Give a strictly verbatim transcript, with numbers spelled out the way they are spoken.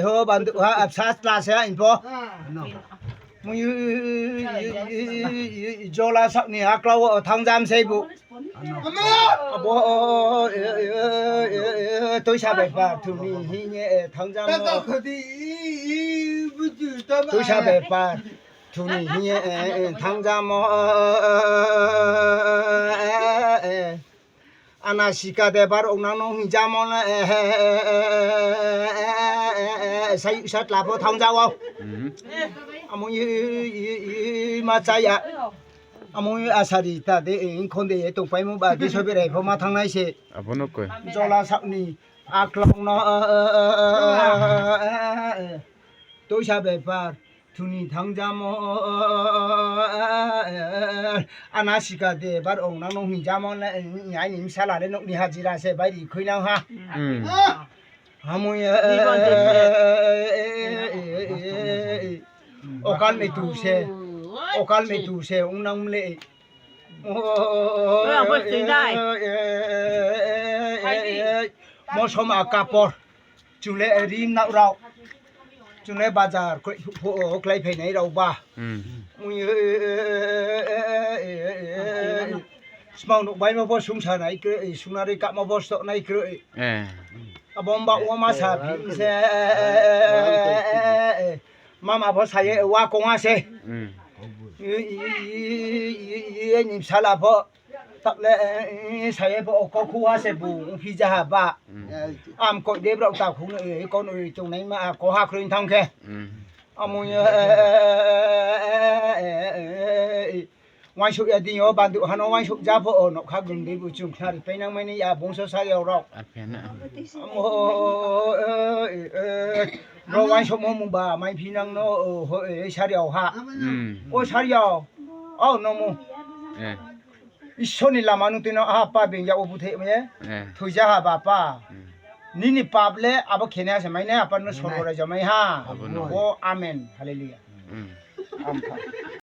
Ho, bandu ha, absa tla se ha, info. Mui, jola sak ni aklau wo thangjam sei bu. Abo, tuisa bepar thuni hing ye, thangjam wo. Tuisa bepar thuni hing ye, thangjam wo. Ana sika de bar ong nang no hing jamo le, sai sa tla pho thangjam wo. Amo ma chaya. Amo asari ta de, khonde ye tongpaimo ba de soberai pho ma thangnai se. Jola sak ni aklau no. Tuisa bepar thuni thangjamo. Ana sika de bar ong nang no hing jamo le, aini bsala le nouh ni hajira se bairi khuinang ha. Amo ye, okal metu se, okal metu se ong nang le. Mosom a kapor. Chung le ri nao rao. Chung le bazar kláiphai nai rao ba. Smao nouh baimo pho sungsa nai kroi, sungnari kamo pho stoh nai kroi. Abo mba wo ma sa phi se, mama pho sa ye wa kong ha se. Ni bsala pho, tak le, sa ye pho okokhu ha se bu ongphi ja ha ba. Am koi de brao ta khung, kau no tongnaima, ko ha kroi thanng khe. Amo ye, uaingsouh ya dei yo, bandu ha no uaingsouh ja pho, o nougkha gundei bu chung khnari painang mai ni ya bungso sari rao. Amo, ro uaingsouhmo mungba maiphi nang no, sari ha. O sari, o no mu. Isor ni lama nung tui no, apa being ya wo búthaih ye. Thoi ja ha ba apa. Nini pap le abo khenai ha se mai nai, apa no sorgo raija mai ha. O amen, hallelujah. Ampha.